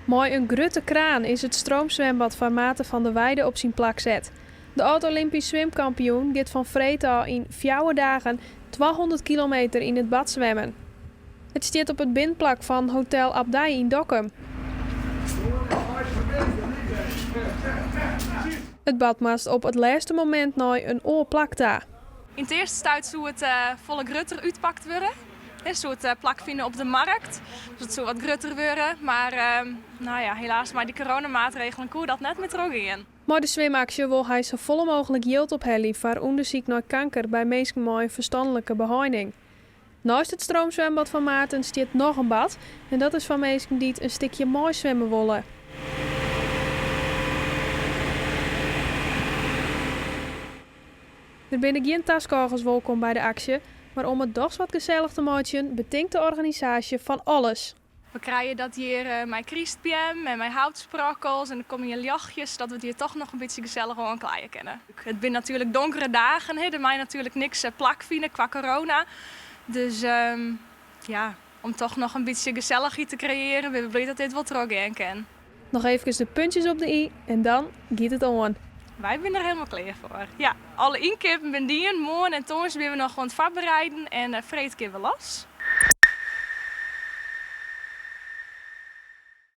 Mei in grutte kraan is it stroomswimbad foar Maarten van der Weijden op syn plak set. De âld-Olympysk swimkampioen giet fan freed ôf yn fjouwer dagen 200 kilometer yn it bad swimmen. It stiet op it binnenplak fan Hotel Abdij yn Dokkum. It bad moast op it lêste momint nei in oar plak ta. Yn it earste stuit soe it folle grutter útpakt wurde. It soe it plak fine op de markt, dus it soe wat grutter wurde. Mar no ja, helaas mei dy coronamaatregelen koe dat net mear trochgean. Mei de swimaksje wol hy safolle mooglik jild ophelje foar ûndersyk nei kanker by minsken mei in ferstanlike beheining. Neist it stroomswimbad fan Maarten stiet noch in bad en dat is foar minsken dy't in stikje meiswimme wolle. Der binne gjin taskôgers wolkom by de aksje, mar om it dochs wat gesellich te meitsjen betinkt de organisaasje fan alles. We krije dat hjir mei krystbeam en mei houtsprokkels en der komme hjir ljochtjes, sadat we it hjir toch noch in bytsje gesellich oanklaaie kinne. It binne natuerlik donkere dagen, der mei natuerlik niks plakfine kwa corona. Dus ja, om toch noch in bytsje gesellichheid te kreëaren, binne we bliid dat dit wol trochgean kin. Noch eefkes de puntjes op de i en dan giet it oan. Wy binne der helemaal klear foar. Ja, alle ynkeapen binne dien. Moarn en tongersdei binne we noch oan it foarbereiden en freed kinne we los.